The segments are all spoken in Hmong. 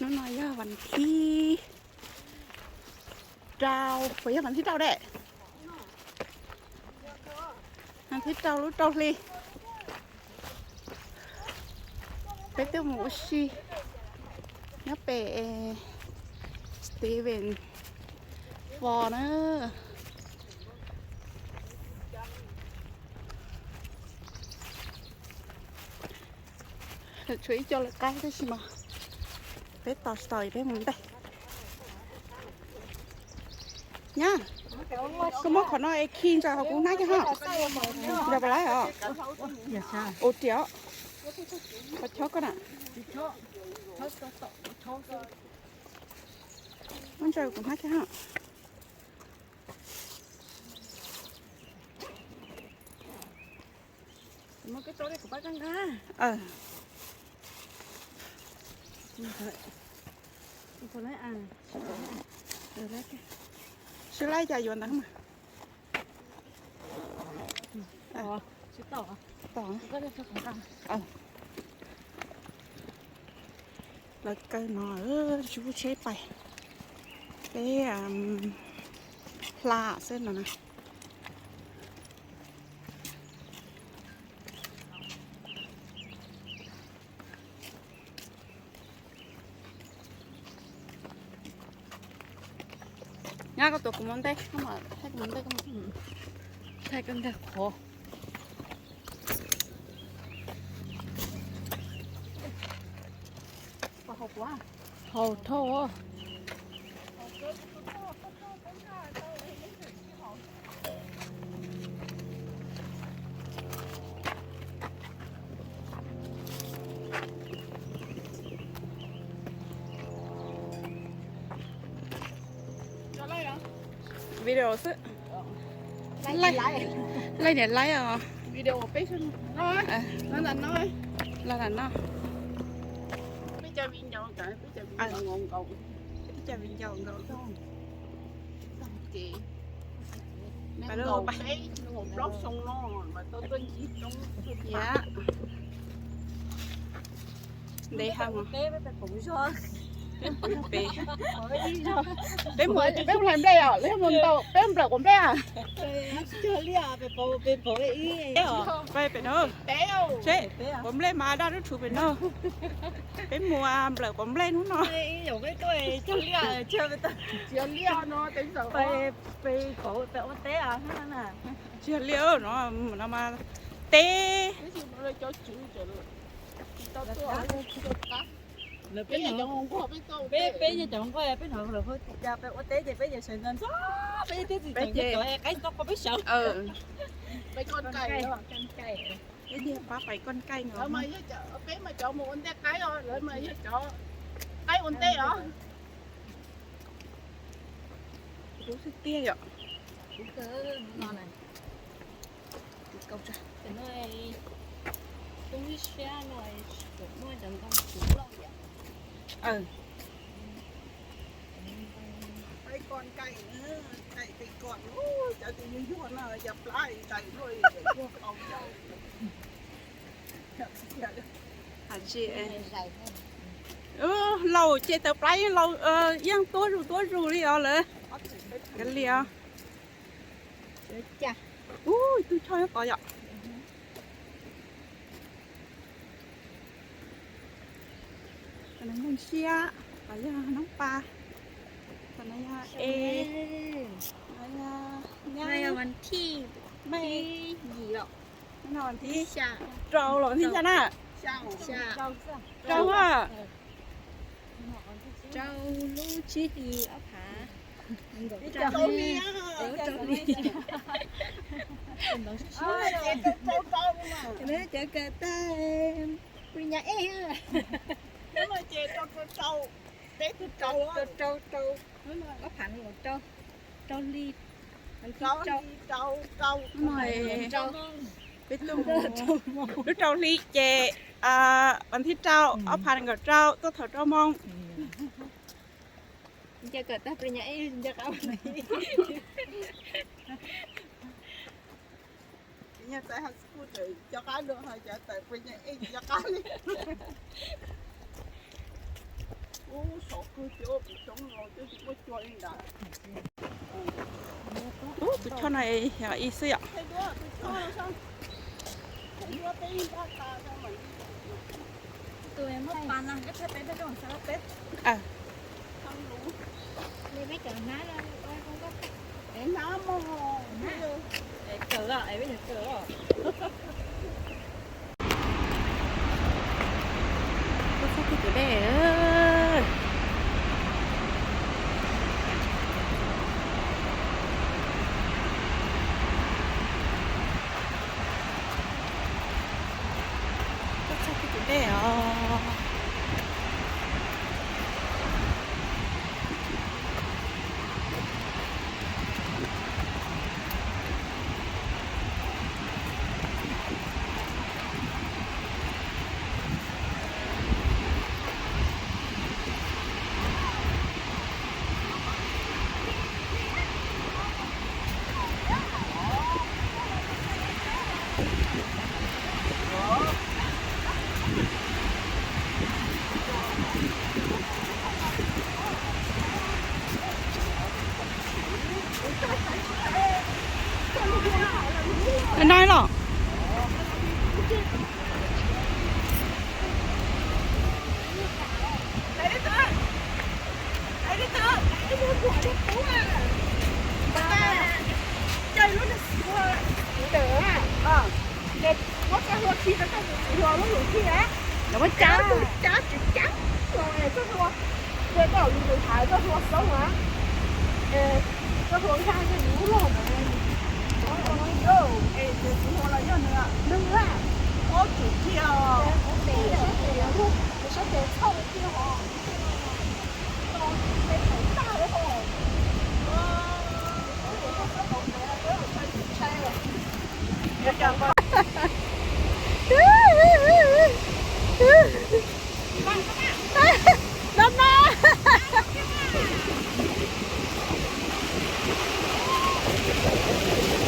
Hnub no yog vas thib rau, puas yog vas thib rau dej? Vas thib rau lub rau hli. Peb tuaj mus ua si nyob pem Steven Falls na. Tshuav ib co lawv qaib tab sis mas peb tos tsis tau peb mus ntej. Nyab, koj muab qhov no es khi ntsaws hauv kuv hnab kiag ho. Yog puas laib os? Ua riam, qhov chob koj na. Muab ntsaws kuv hnab kiag ho. Sib laib cas yuav ntawd mas. Lawv kaw no tsis pub tsheb pais, peb hla xwb no na. Nyab, koj tuav kuv mus ntej, koj mus thaij kuv mus ntej, koj mus thaij koj ntej qhov. Haus dhau. Video xwb. Laij niam laij os. Los ntawm no. Peb cov viv ncaus nkaus. Ntev heev. Peb mus, peb mus hlais nplej os, peb mus ntaus, peb mus nplawm quav nplej. Peb pem no, seb, quav nplej mas daj dub tshuv pem no. Peb mus nplawm quav nplej hnub no. Tsis yog liaj no, no mas teb. Peb, peb cov hluas nkauj peb hnov lawv hu cas peb ua teb ces peb yuav sawv ntxov ntxov, peb thiaj tsis tseem cov qaib toj qhov peb sawv. Peb thiaj pab pais koj nkaij no. Peb mas cov mus ua ntej qaib os, lawv mas yog cov qaib ua ntej os. Rau xwb tiag yom. Qaib koj nkaij, nkaij peb koj, cov twb yuag yuag no yog plab ntais luaj yuag qau cov. Laus ces tawv plab yeej tuab zus tuab zus li os lawm. Kav liam os. Ub, ib tug choj nyob tod yom. Mus siab, tom yog noob pa, tom no yog e, no yog vas thib, thib yim los, no vas thib rau los thib xya na. Rau a. Rau lub tsib hlis ob phav. Cov kawm tag pri nyas ej. Rau, rau, rau, ob phav no rau, rau hli, rau, rau, rau, peb tuaj mus lub rau hli ces vas thib rau ob phav nees nkaum rau tuaj thaum rau moos. Nco kawm tag pri nyas ej nco qab. Yog txawm high school tseem nco qab dua ho cov tawm pri nyas ej tsis nco qab li. Ub, Ub, tus choj no yog ib xwb yom. Tuaj txog kiag tus dej. Tuaj txog kiag tus dej os. Nai los. Muab txoj hlua khi rau koj tus txiv hluas lub lwm khi a. Cab, cab tsis cab los es txoj hlua, ces koj yus tus hais txoj hlua xoob a, txoj hlua nkag kiag yus lub log mas. Es tus txiv hluas los yog nws, nws a, ob tug thiab os. Sab tes txhoj thiab os. No no.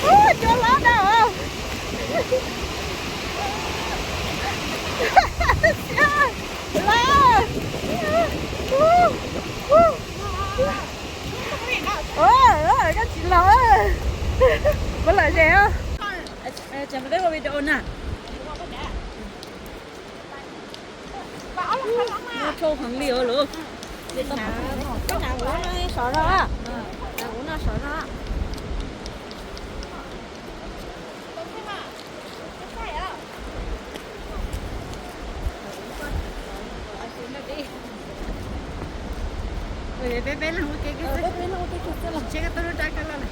Ub, cua hlob ntag. Xiab lawm. Koj tsis los, muab lawm ze. Muaj tshuaj heev li os lawm. Koj hnav kuv no sov zog, hnav kuv no sov zog. Peb, peb leeg ua ke, peb leeg ua ke, tsis txawj lub rab koj loj lawm.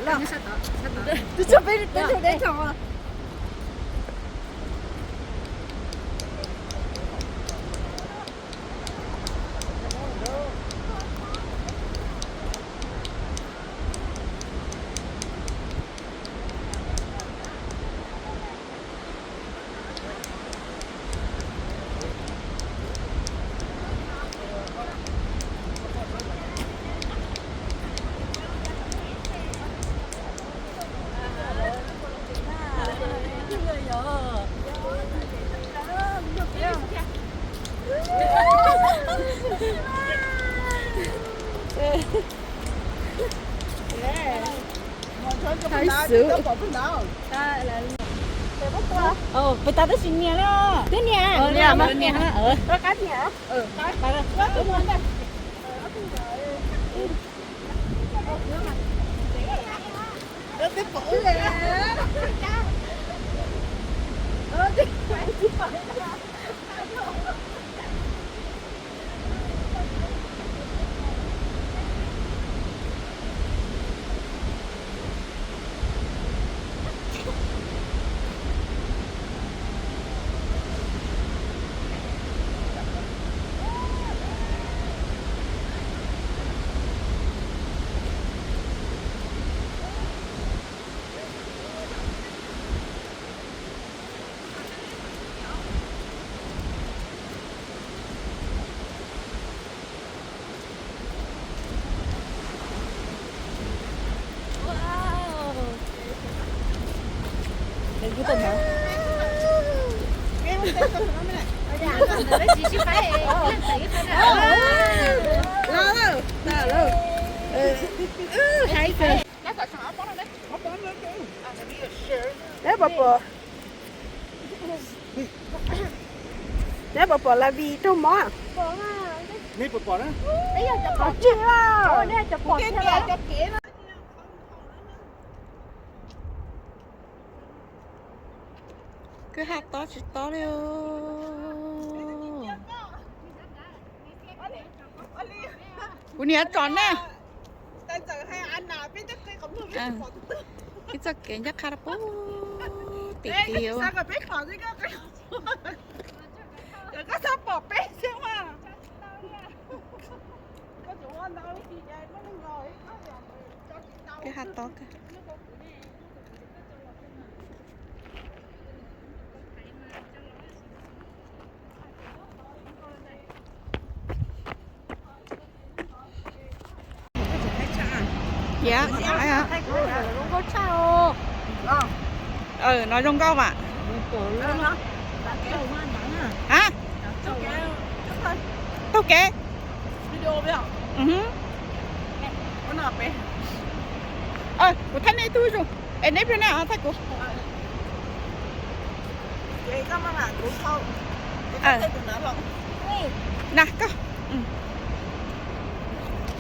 Los, sab tod, sab tod. Tus tshuaj peb, peb leeg deb tso. Thaj xwb. Pes tas tab sis nias li. Twb nias, nias, nias. Los, los. Neb puas pom, neb puas pom la vi raug mob? Neb puas pom na? Qhov tsis la. Kwj ha tob tsis tob li. Kuv niam tsom na. Ib txoj kev ncaj qha rau pem tim tid. Kwj ha tob. Yam, no zoo nkauj mas. Ha? Taug kev. Kuv thaij nej ib tug zoo. Es neb pliag nej thaij kuv. Na koj.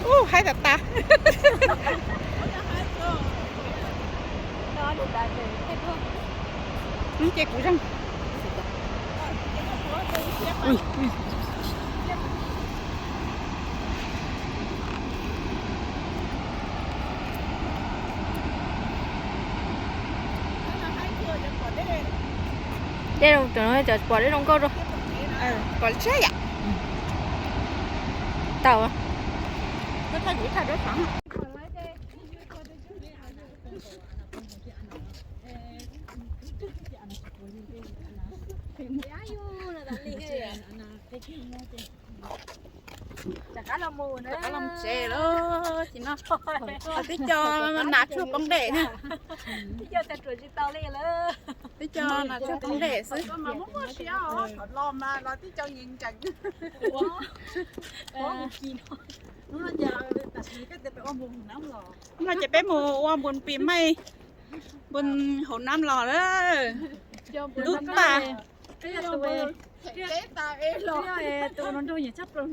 Ub, haib tas tas. Ces kuv zeeg. Dej zoo, cov pom dej zoo nkauj rau. Pom tshab yam. Tau. Rov qab los tsev lawm, ces no tib co nas tsuag poob dej na. Tib co nas tsuag poob dej xwb. No ces peb mus ua npun pis maij, npun hauv nab los lawm. Ntub tag. Kuv ces lawv ntov dej heev tshaj plaws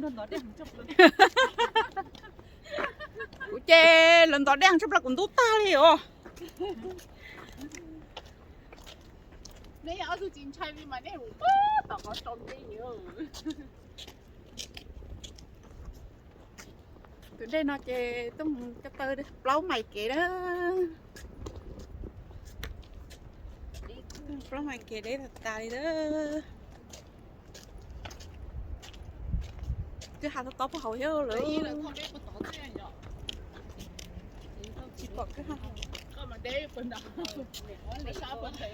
kuv ntub tag li os. Tus dej no ces tuaj mus coj taw plaub mais kev na. Plaub mais kev deb tas tas li na. Kwj ha tob tob puag hauv thiab lawm. Tsis pom kwj ha. Peb tuaj mus ua si dej zam tshaj.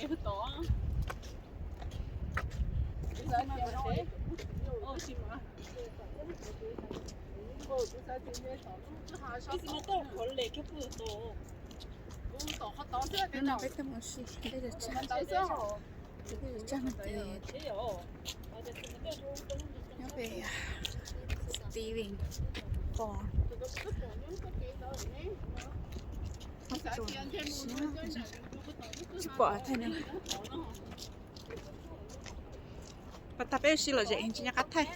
Dej zam tshaj no ces nyob pem Steven Farm. Tsis pom thaij no. Pas tag peb ua si lom zem tsis nco qab thaij.